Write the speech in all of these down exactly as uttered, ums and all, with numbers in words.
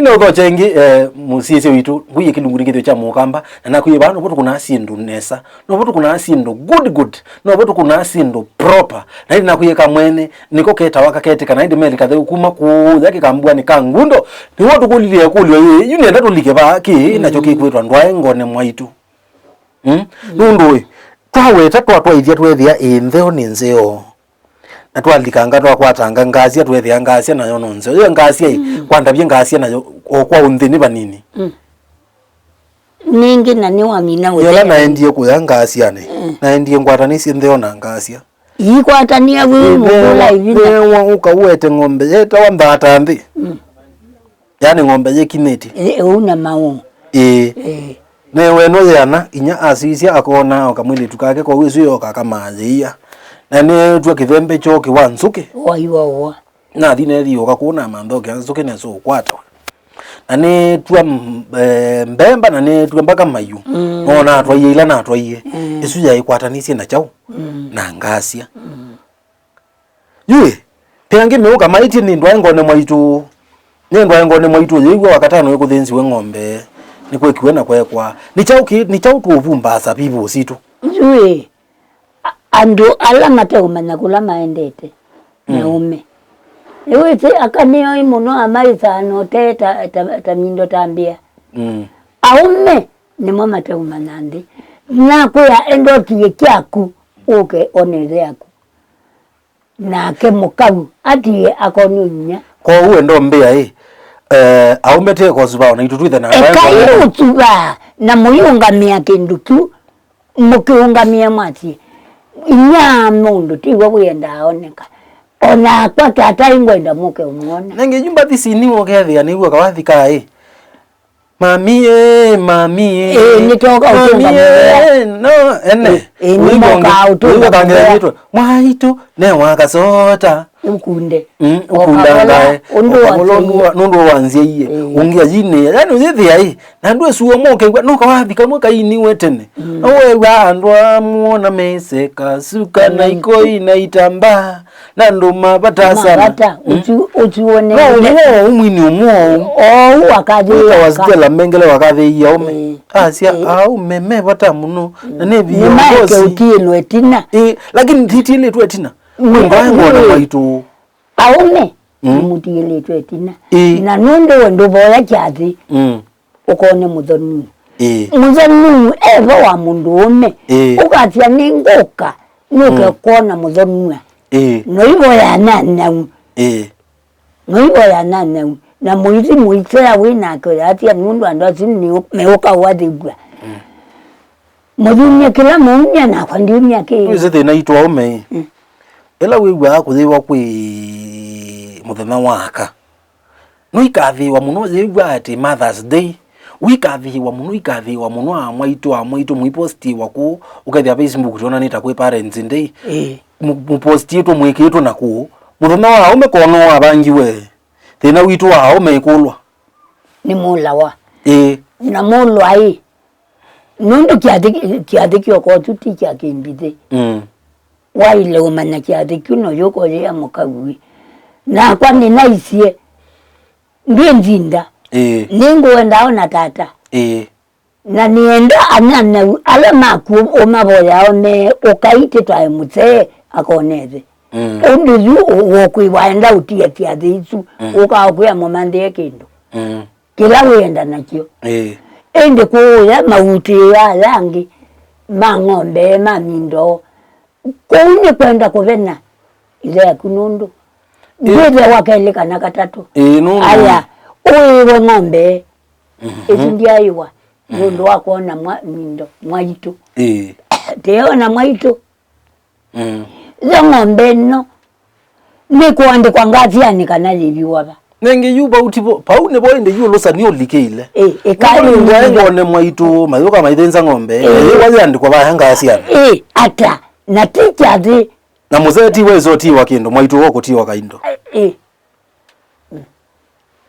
Nĩ ũthokya ĩngĩ, eh, mũsyaĩĩsya witũ, ngũie kĩlungu nĩ kĩthĩo kya mũkamba, na nakwĩe vaa novo tũkũnaa syĩndũ nesa, novo tũkũnaa syĩndũ good good, novo tũkũnaa syĩndũ proper. Na ĩndĩ nakwĩe kamwene, nĩko ketawa kaketĩka, na ĩndĩ meli katheu kuma kũũya kĩkambua nĩ ka ngundo. Nĩw'o tũkũlilye kũlyo yĩĩ, yu nĩenda tũlike vaa kĩ, nakyo kĩkwĩtwa ndwae ngone mwaitũ. Mm? Nũndũ ĩ, twaweta twatwaithya twethĩa ĩ ntheo nĩ nzeo. Na twalikanga twakwatanga ngasya twethĩa ngasya nayo no nzeo. Yo ngasya ĩ, kwandavye ngasya nayo o kwa ũnthĩ nĩ vanini. Mm. Nĩngĩ na nĩwamina ũthea. Yĩla naendie kũya ngasyanĩ, naendie ngwatanĩsye ntheo na ngasya. Iikwatania wĩ mũvũla ĩvinda. Newa ũka ũete ng'ombe yetawa mbaata nthĩ. Mm. Yaani ng'ombe yĩkinĩtye. Ĩ- ũu na maũ. Ĩĩ. Ĩĩ. Newe no yeana, inya asisya akona o kamwĩlĩtu kake, kwoou ĩsu yoka akamaayĩia. Na neetw'a kĩthembe kyoo kĩwa nzũkĩ. Waiwa ũa. Nathi neethiũũka kũu na mantha ũkĩa nzũkĩ nesa ũkwatawa. Na neetw'a m- eh, mbemba na neetw'a mbaka mayu. Mm. No natwaie ila natwaie. Mm. Ĩsu yaĩkwatanisye na kyaũ? Mm. Na ngasya. Mm. Yu ĩ, ve angĩ meũka maĩtye nĩ ndwae ngone mwaitũ. Nĩ ndwae ngone mwaitũ, yĩw'a wakatano ĩkũthĩnziwe ng'ombe, nĩkwekiwe na kwekwa. Nĩ kyaũ kĩ, nĩ kyaũ tũũvumbaasa vivũ sitũ? Yu ĩ, a- andũ ala mateũmanya kũla maendete na Mm. ũme. Nĩwĩsĩ aka nĩoi mũno amaĩsaa na ũtee ta, ta, ta mindo ta mbĩa. Mm. Aũme nĩmo mateũmanya nthĩ. Nakwĩa enda ũtie kyaku ũke one ĩthe yaku. Nake mũkau atie akonw'a inyia. Kwoou enda ũmbĩa ĩ, eh, aũme tĩ eka ũsuvaa, o naitũ twĩthe na andũ aĩ Ekai ngome. Ũsuvaa na mũiũngamĩa kĩndũ kyu, mũkĩũngamĩa mwasye, inyia mũndũ tiw'o wĩendaa oneka. O nakwa tata ingwenda mũke ũmwona. Nenge yu mbathi sini ũkethĩa nĩw'o kawathikaa ĩ. Mami ĩ, mami ĩ. Ĩ, nĩtoka Mami ũtũnga mũvea. Ĩ, no, ene. Ĩ, ĩ, nĩmokaa ũtũnga mũvea. Wĩw'o kangela yĩtwe. Mwaitũ, ne wakasota. Ũkunde. Mm, ũkundangae. Ũkavola ũndũ ũkavola wasyaie. Nũndũ wa nzyaie. Ĩ. Ũngĩa yinĩ. Yaani ũyĩthĩa ĩ. Na andũ asu amwe ũkew'a, no kawathi kamwe kainiwe tene. Mm. No wew'a andũ amwe na meseka, suka na ikoi na itambaa. Na andũ mavata sana. Mavata, mm. Ũsu, ũsu wone. No ũmwe ũmwini ũmwe. Ou akathĩĩa. Wĩtawa Stella Mengele wakathĩĩa aume. Eh, asya eh. Aume me vata mũno. Mm. Na nĩ viongozi. Nĩmaeke ũtiĩlwe ĩtina. Eh, lakini titiĩlĩtwe ĩtina. Mm. Ngwae ngone mwaitũ. Aume mm. Nĩmũtiĩlĩtwe ĩtina. Eh. Na nũndũ we ndũvoya kyathĩ. Mm. Ũkone mũthonuu. Ĩĩ. Mũthonuu e vo wa mũndũũme. Ĩĩ. Ũkasya nĩngũka nũke mm. Kwona mũthonua. Ĩĩ. Noivoya nyanyau. Ĩĩ. Noivoya nyanyau. Na mũithi mũisea wĩ nake ũyasya nũndũ andũ asu nĩ meũka ũathĩw'a. Mm. Mũthumie kĩla mũumya nakwa ndiumya kĩĩ. Wĩsĩ thĩna itũ aũme ĩ. Mm. Ĩla wĩw'aa kũyĩwa kwĩ mũthenya wa aka. Nũikathĩĩwa mũno yĩw'a atĩ Mother's Day. Ũikathĩĩwa mũno, ikathĩĩwa mũno amwaitũ, amwaitũ mũipostiwa kũu. Ũkethĩa Facebook twonanĩta kwĩ Parents Day. Ĩĩ. Mũ- mũpostiĩtwe mwĩkĩĩtwe na kũu. Mũthenya wa aũme kono wavangiwe. Thĩna witũ wa aũme ĩkũlwa. Nĩ mũlawa. Ĩĩ. Na mũlwa ĩ. Nũndũ kyathĩ kyathĩ kyoko tu ti kya kĩmbithĩ. Mm. Waĩle ũmanya kyathĩ kyu no yũkoyea mũkaw'ĩ. Nakwa nĩnaisye, ndwĩ nzinda. Ĩĩ. Nĩngũenda ona tata. Ĩĩ. Na nĩenda anyanyaũ ala maku ũmavoyao me ũkai tĩtwae mũsee akone ĩthe. Mm. Ũndũ yu ũ- ũkwĩwa enda ũtie syathĩ isu, mm. Ũkaokwĩa mũmanthĩe kĩndũ. Mm. Kĩla wĩenda nakyo. Ĩĩ. Ĩndĩ kũũya mautĩĩo aya angĩ ma ng'ombe, ma mindoo, kũu nĩ kwenda kũvena ithe yaku nũndũ ndwĩthĩawa kelĩ kana katatũ. Ĩĩ, nũndũ aya, ũĩwe ng'ombe. Mhm. Ĩsu ndyaĩwa nũndũ wa kwona mwa- mindo mwaitũ. Ĩĩ. Teona mwaitũ. Mm. Yo ng'ombe ĩno nĩkũandĩkwa ngasyanĩ kana yĩviwa va? Nengĩ yu vau tivo, vau nĩvo ĩndĩ yu ũlũsani ũlikĩile. Ĩ, ĩkaĩ nũndũ nĩngwae ngone mwaitũ mayũka maithĩnza ng'ombe, ĩ. Yĩwa yĩandĩkwa vaya ngasyanĩ. Ĩ, ata? Na ti kyathĩ. Na mũsee ti wesa ũtiwa kĩndũ, mwaitũ wokũtiwa kaindo. Ĩ, ĩ.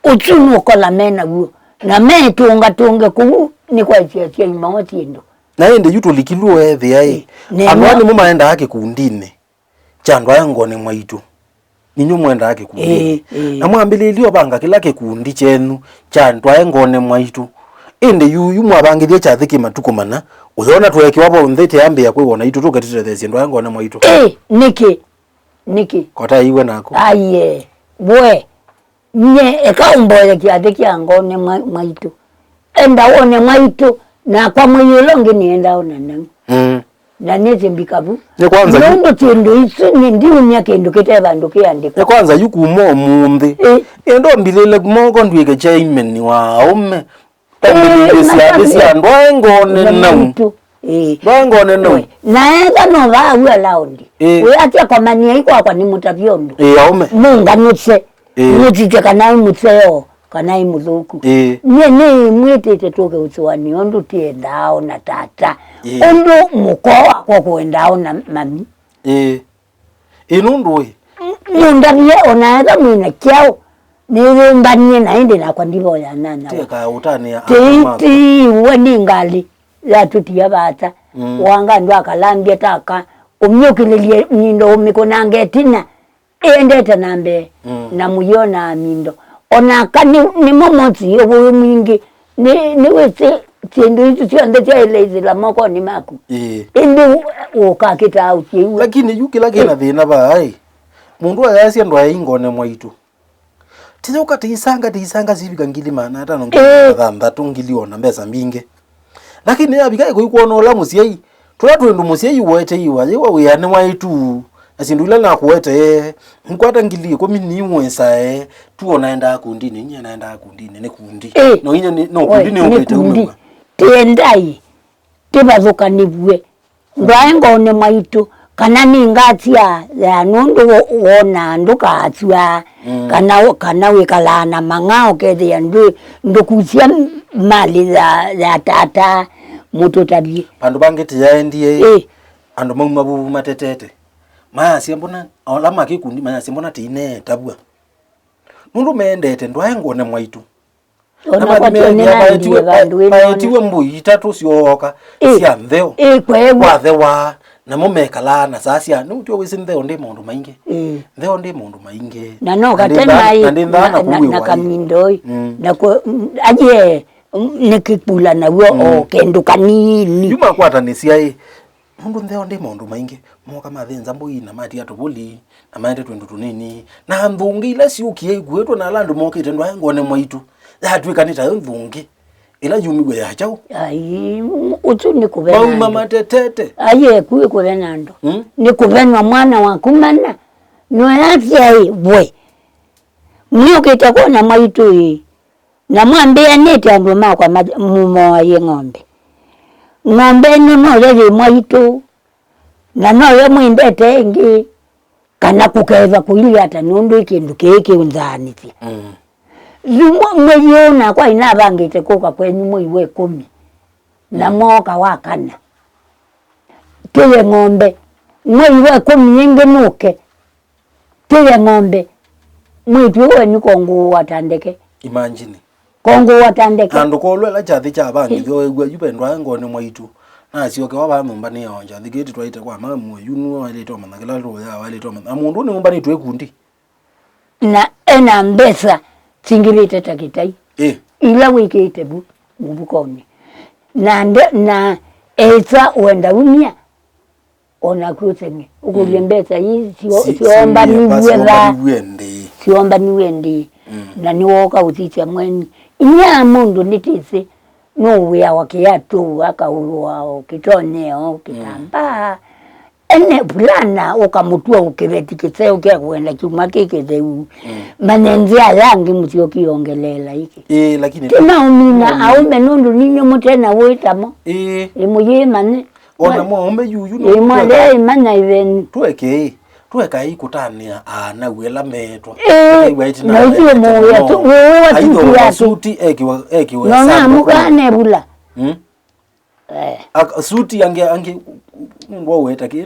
Ũsu nũkola me naw'o, na metũngatũnge kũu nĩ kwaisya asyai moo syĩndũ. Na ĩndĩ yu tũlikilw'e ethĩa ĩ, ĩ, andũ aa nĩmo maendaa kĩkundinĩ kya andũ aya ngone mwaitũ. Inyw'ĩ mwendaa kĩkundi. Ĩĩ, ĩĩ. Na mwambĩlĩlye ũvanga kĩla kĩkundi kyenyu kya Ndwae Ngone Mwaitũ. Ĩndĩ yu, yu mwavangĩthye kyathĩ kĩ matukũ mana, ũyona tweekiwa vo nthĩ tĩambĩĩa kwĩw'o naitũ tũke tũtetheesye Ndwae Ngone Mwaitũ. Ĩĩ, nĩkĩ? Nĩkĩ? Kotaiwe naku. Aiee. We. Nye, eka ũmboye kyathĩ kya Ngone Mwa-, Mwaitũ. Enda wone Mwaitũ, nakwa mwei ũla ũngĩ nĩenda ona nau. Mm. Na nĩsĩ mbika vu. Nĩ kwanza yu- Nũndũ syĩndũ isu nĩ ndiumya kĩndũ kĩte vandũ kĩandĩkwa. Nĩ kwanza yu kuma ũmũnthĩ. Ĩ. Ĩndo mbilĩle moko ndwĩke chairman wa aũme. Ũmbilĩle syathĩ sya Ndwae Ngone Nĩ Nau. Mwaitũ. Ĩ. Ndwae Ngone Nau. We, na etha no vaa wia laundi. Ĩ. Wĩatya komania ikwakwa nĩ mũtavya ũndũ. Ĩ, aũme. Mũnganũse. Ĩĩ. Nĩtite kana ĩ mũseo, kana ĩ mũthũku. Ĩĩ. Nyie nĩmwĩtĩte tũke ũsũanĩa ũndũ tĩendaa ona tata. Ĩĩ. Ũndũ mũko wakwa kũendaa ona mami. Ĩĩ. Ĩ nũndũ ĩ. Mũndavie ona etha mwĩna kyaũ, nĩyũmbanie na ĩndĩ nakwa ndivoya nana. Tĩeka ũtanĩa. Tĩitiiwe nĩ ngalĩ yatũtia vata. Mm. Wanga andũ akalambya taka ũmyũkĩlĩlye nyindo ũmĩkũnange ĩtina. Ĩendete na mbee, mm, na mũyĩonaa mindo. O naka nĩ, nĩmo mosi ũĩ mwingĩ. Nĩ, nĩwĩsĩ syĩndũ isu syonthe syaĩle ĩsĩla mokonĩ maku. Ĩĩ. Ĩndĩ ũkakĩtaa ũsyĩw'a. Lakini yu kĩla kĩna thĩna vaa-ĩ, mũndũ ayasya Ndwae Ngone Mwaitũ. Tĩyũka tĩisanga, tĩisanga sivika ngili maana atano, ngili, ĩĩ, maana thanthatũ, ngili ona mbesa mbingĩ. Lakini yavika ĩkũi kwona ũla mũsyai, tũla twĩndũ mũsyai ũete iwa, yĩwa wĩanĩ waĩ tu, na syĩndũ ila nakũetee, nkwata ngili ĩkũmi niwĩsae, tu onaendaa kundinĩ, inyia naendaa kundinĩ, nĩ kundi. Ĩ. No inya nĩ, no kundi nĩ ũkĩte umĩw'a. Tĩendai, tĩvathũkanĩw'e. Ndwae Ngone Mwaitũ, kana nĩ ngasya ya nũndũ wo-, wonaa ndũkaasw'a, mm, kana, kana wĩkalaa na mang'ao ũkethĩa ndwĩ, ndũkusya mali ya, ya tata mũtũtavye. Vandũ vangĩ tĩyaendie, ĩ, andũ mauma vuvu matetete. Mayasya mbona, ola ma kĩkundi mayasya mbona tĩineetavw'a. Nũndũ meendete Ndwae Ngone Mwaitũ. Na ona kwa mathi tene meethĩa nandie maetiwe, vandũ ĩno maetiwe mbũi itatũ syooka, ĩ, sya ntheo. Ĩ, kweew'a. Kwathewa, namo mekalaa na saa sya, nĩu tyo wĩsĩ ntheo ndĩ maũndũ maingĩ. Ĩ. Ntheo ndĩ maũndũ maingĩ. Na no katema ĩ, na ndĩ ndaa na, na, na kũwĩwa ĩ. Kamindoi. Mm. Na kũ-, mm, aje, mm, nĩ kĩkula naw'o, mm, o kĩndũ kanini. Yu makwatanĩsya ĩ. Nũndũ ntheo ndĩ maũndũ maingĩ, mooka mathĩnza mbũi na matia tũvũli, na maete twĩndũ tũnini, na nthũngĩ ila syũkie ikuĩtwe na ala andũ mokĩte Ndwae Ngone Mwaitũ, yatw'ĩka nĩ tayo nthũngĩ ĩla yumiw'e ya kyaũ? Ai, ũsu nĩ kũvena andũ. Mauma matetete. Ai, eku ĩ kũvena andũ. Mm? Nĩ kũvenwa mwana waku mana. Nũyasya ĩ, we. Mwĩũkĩte kwona Mwaitũ ĩ. Na mwambĩanĩte andũ makwa ma-, mũmoaie ng'ombe. Ng'ombe ĩno noyo yĩ Mwaitũ, na noyo mwendete ĩngĩ, kana kũkethwa kũilyĩ ata nũndũ ĩ kĩndũ kĩĩ kĩũnthaanĩsye. Mm. Yu mwe-, mwei ũũ nakwa inavangĩte kũka kwenyu mwei wa ĩkũmi, na, mm, mwooka wa kana. Tũye ng'ombe. Mwei wa ĩkũmi ĩngĩ nũke. Tĩye ng'ombe. Mwĩĩtu ũũ wenyu kongũũa ta ndeke. Imagine. Kongũũa ta ndeke. Na ndũkolwe ĩla kyathĩ kyavangĩthw'a, wew'a yu ve Ndwae Ngone Mwaitũ. Nasyokewa vaa nyũmba nĩyo kyathĩ kĩĩ twaĩte kwa mamu, yu nĩwe waĩlĩte ũmanya kĩla tũũyaa, waĩlĩte ũmanya. Na mũndũ nĩũmbanĩtwe ĩkundi. Na ena mbesa singĩlĩte ta kĩtai. Ĩ. Ila wĩkĩĩte vu mũvukonĩ. Na nde-, na esa wenda umia. O naku ũseng'e, ũkũlye, mm, mbesa ii syo-, si-, syombaniw'e va? Syombaniw'e ndĩĩ. Syombaniw'e ndĩĩ. Mm. Na nĩwooka ũsisya mweni. Inyia mũndũ nĩtĩsĩ nũwĩawa kĩatũ, akaũlũa o kĩtonyeo, mm, kĩtambaa. Ene vulana ũkamũtua ũkĩveti kĩseo kya kũenda kyumwa kĩ kĩtheu. Mm. Manye nzĩa yangĩ mũsyoki yongeleela iki. Ĩĩ, lakini ti maũmina aũme nũndũ ninye mũtena wĩtamo. Ĩĩ. Ĩmũyĩmanye. Ona mwaũme yuyu no. Ĩmwalea ĩmanya ĩveni. Tweke ĩ, tweka ĩ kũtanĩa aanau ĩla meetwa. Ĩĩ, na ithuĩ mũũya tu, wĩwĩwa suti yake. Suti ekiwa, ekiwa. Nona sandũkũ. Mũkane vula. Mm? Eh. Ak-, suti angĩ, angĩ, ngwaweta kĩ,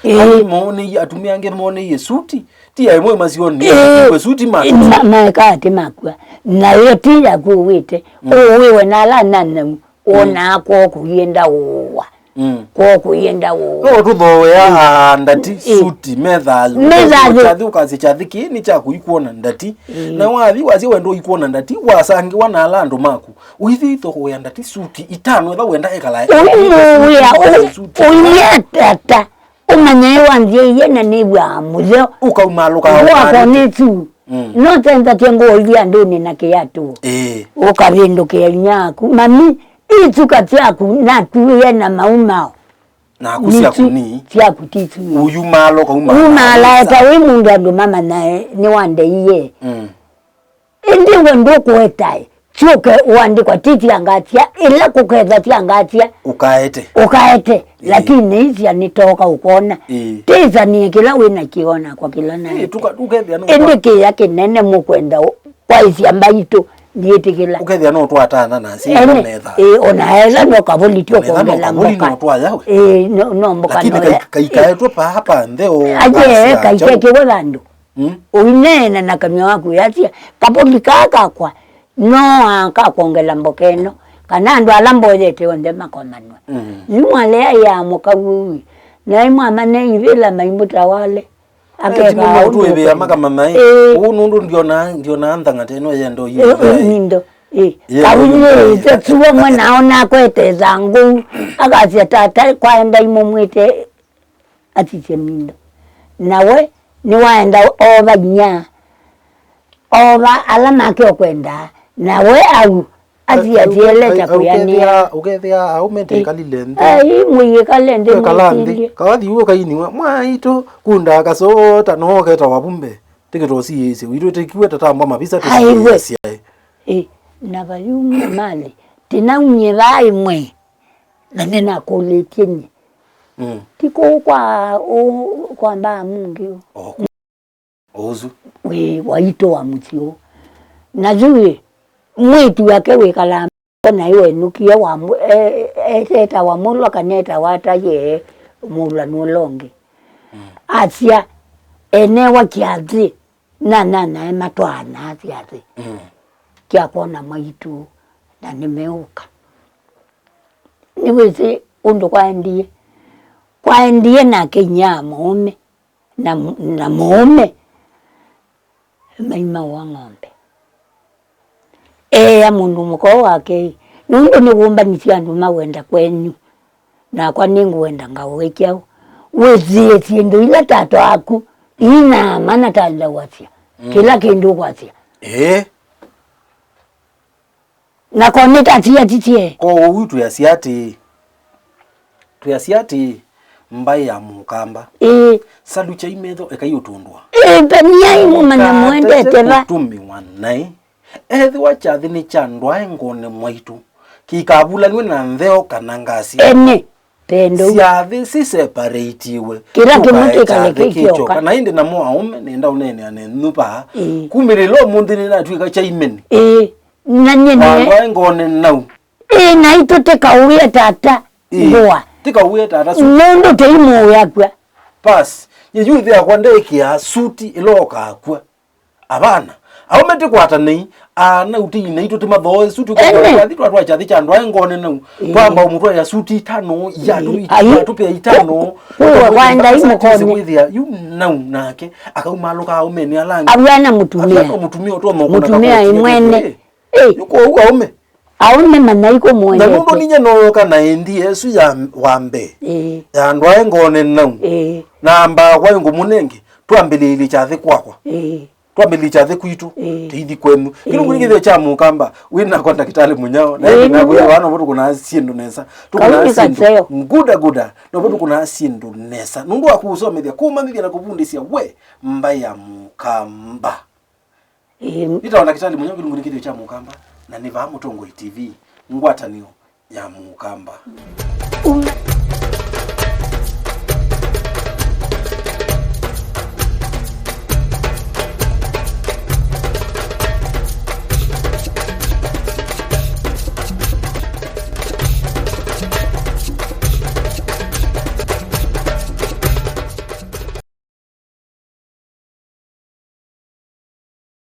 ĩĩ, angĩ moneie, atumia angĩ moneie suti, ti ya ĩmwe masioni, ĩĩ, ĩwe suti ma. Ma-, maeka atĩ makua. Nayo ti yaku ũwĩte, mm, ũwĩwe na ala nanau. Wonaa kwoo kũyenda ũwa. Mm. Kwoo kũyenda ũũ. No tũthooea, aa, ndati, ĩ, suti, methaa yu. Methaa yu. Kyathi ũkasya kyathi kĩĩ nĩ kyaku, ikwona ndati. Ĩ. Na wathi wasya wendo ikwona ndati, wasangĩwa na ala andũ maku. Ũithi itho kũya ndati suti itano, etha wenda ekala. Ũimũĩa, ũ-, suti. Ũinyetata. Ũmanye wanzĩie na nĩw'aa mũtheo. Ũkaumaalũka. Ngũa ũmaalĩte. Kone tu. Mm. No tenzatye ngũa ithi andũnĩ na kĩatũ. Ĩĩ. Ũkavĩndũkĩa inyia aku. Mami, ituka syaku natuie na maumao. Naku syaku ni? Syaku ti tu. Uyumaalũka, umaalũka. Umaalũka wĩ mũndũ andũ mamanyae nĩwandeie. Mm. Ĩndĩ we ndũkũetae, syũke ũandĩkwa ti sya ngasya, ĩla kũketha sya ngasya, ũkaete. Ũkaete, ĩĩ, lakini isya nĩtoka ũkona. Ĩĩ. Tĩsanie kĩla wĩ nakyo nakwa kĩla naete. Ĩĩ, tũka-, ũkethĩa no. Ĩndĩ kĩya kĩnene mũkwenda ũ-, kwaĩsya mbaitũ, ndiĩtĩkĩla. Ũkethĩa no twatana na asyai. Ene, metha. Ĩĩ, ona etha no kavũli tyo metha no kwongela kavũli mboka. No twaya we. Ĩĩ, no, no mboka. Lakini no kai-, ya-, kaikaetwe paa pa ntheo. Aje, kasya kaikekĩwe vandũ. Mm. Ũineena na kanyw'a waku, yasya, "Kavũli kaa kakwa, no aa ka kwongela mboka ĩno, kana andũ ala mboyete onthe makomanwe." Mm. Yu mwalea ya mũkaw'u, na imwamane ivĩla maimũtawale. Akeka ũndũ ũkwenda. Makamamaĩ. Ĩĩ. Ũu nũndũ ndiona, ndiona nthang'ata ĩno yendo. Ĩĩ, ĩĩ, nyindo. Ĩĩ. Ĩĩ, kavũli ĩĩ, ĩĩ, ĩĩ, ĩĩ, ĩĩ, mwe naona akwete thangũ, akasya, "Tata, kwaenda imũmwĩte." Atisye mindo. Na we nĩwaenda ova inyia, ova ala make ũkwenda, na we au, athi, athi eleta kũyanĩa. Ũkethĩa, ũkethĩa aũme tĩkalile nthĩ. Ai, mwĩyĩkale nthĩ, twekala nthĩ mwĩsilye. Kawathi uo kainiwa, "Mwaitũ, kunda kasota no ketawa vumbe." Tĩkĩtũsiĩĩsye, witũ tĩkiwe tatambwa mavisa. Ai, we. Tũsiĩĩsyae. Ĩ, na vayumie malĩ, tĩnaumie vaa ĩmwe, na nĩnakũlĩtye nyie. Mm. Ti kũu kwa, ũ-, kwa mbaa mũngĩ ũ. O, o ũsu. Wĩ waitũ wa mũsyĩ ũ. Na yu ĩ, mwĩĩtu wake wĩkalaa mbee naĩ wenũkie wa mũ-, e-, e-, etawa mũlwa kana etawa ataye mũlwa nũla ũngĩ. Mm. Asya, enewa kyathĩ, na nanae matwaanaa kyathĩ. Mm. Kya kwona mwaitũ, na nĩmeũka. Nĩwĩsĩ ũndũ kwaendie? Kwaendie nake inyia mũũme, na, na mũũme maimaũa ng'ombe. Eea mũndũ mũka wake, "Nũndũ nĩwũmbanisye andũ mawenda kwenyu, nakwa nĩngũenda ngaũĩkya wĩthĩe syĩndũ ila tata waku ina mana talawasya, mm, kĩla kĩndũ ũkwasya." Ĩĩ. Na konĩ tatiatĩtye. Kwoou twĩasya atĩĩ, twĩasya atĩĩ, mbaĩ ya mũkamba. Ĩĩ. Salukyai metho, ekai ũtũndũa. Ĩĩ, veniai mũmanye mũendete va. Mũkatete kũtũmĩwa naĩ. Ethĩwa kyathĩ nĩ kya ndwae ngone mwaitũ, kĩikavulanw'e na ntheo kana ngasya. Ene. Pendo. Syathĩ siseparĩtiwe. Kĩla kĩmwe kĩkale kĩkyoka. Kana ĩndĩ namo aũme nenda ũneenea nenyu vaa. Ĩĩ. Kumĩlĩla ũmũnthĩ nĩnatw'ĩka kyaimeni. Ĩĩ. Na nyie nĩ wa ndwae ngone nau. Ĩĩ, naitũ tĩkaũĩe tata. Ĩĩ. Ngũa. Tĩkaũĩe tata suti. Nũndũ tĩimũũya kw'a. Pas. Nyie yu ĩthe yakwa ndeĩkĩaa suti ĩla ũkakw'a. Avana. Aũme tĩkwatanei, ana ũtĩi naitũ tĩmathooe suti. Ene. Twathi twatwa kyathĩ kya ndwae ngone nau. Ĩĩ. Twamba ũmũtwaĩa suti itano, iatũ. Ĩĩ. Ai. Twatũpĩa itano. Kwĩwa kwaenda imũkonĩ. Kwĩthĩa yu nau nake, akaumalũka aũmenĩ ala angĩ. Avyana mũtumĩa. Avyana mũtumĩa ũtoma kũna. Mũtumĩa kamũtumĩa ĩmwene. Ĩĩ. Yu kwoou aũme. Aũme manaĩ kũmwendete. Na nũndũ ninyie nooka na ĩndi ĩsu ya wa mbee. Ĩĩ. Ya ndwae ngone nau. Ĩĩ. Na mbaa kwaĩ ngũmũ nenge, twambĩlĩĩlye kyathĩ kwakwa. Ĩĩ. Twambĩlĩĩlye kyathĩ kwitũ. Ĩĩ. Tĩithi kwenyu. Ĩĩ. Kĩlungu nĩ kĩthĩo kya mũkamba, wĩ nakwa ndakĩtalĩ mũnyao, na ĩĩ, ĩndĩ naku nĩw'o. Wana vo tũkũnaa syĩndũ nesa. Tũkũnaa syĩndũ nguda nguda, na vo tũkũnaa syĩndũ nesa. Nũndũ wa kũũsomethya, kũũmanyĩthya na kũvundĩsya we mbaĩ ya mũkamba. Ĩĩ. Nĩtawa ndakĩtalĩ mũnyao kĩlungu nĩ kĩthĩo kya mũkamba, na nĩ vaa Mũtongoi T V, ngwatanĩo ya mũkamba.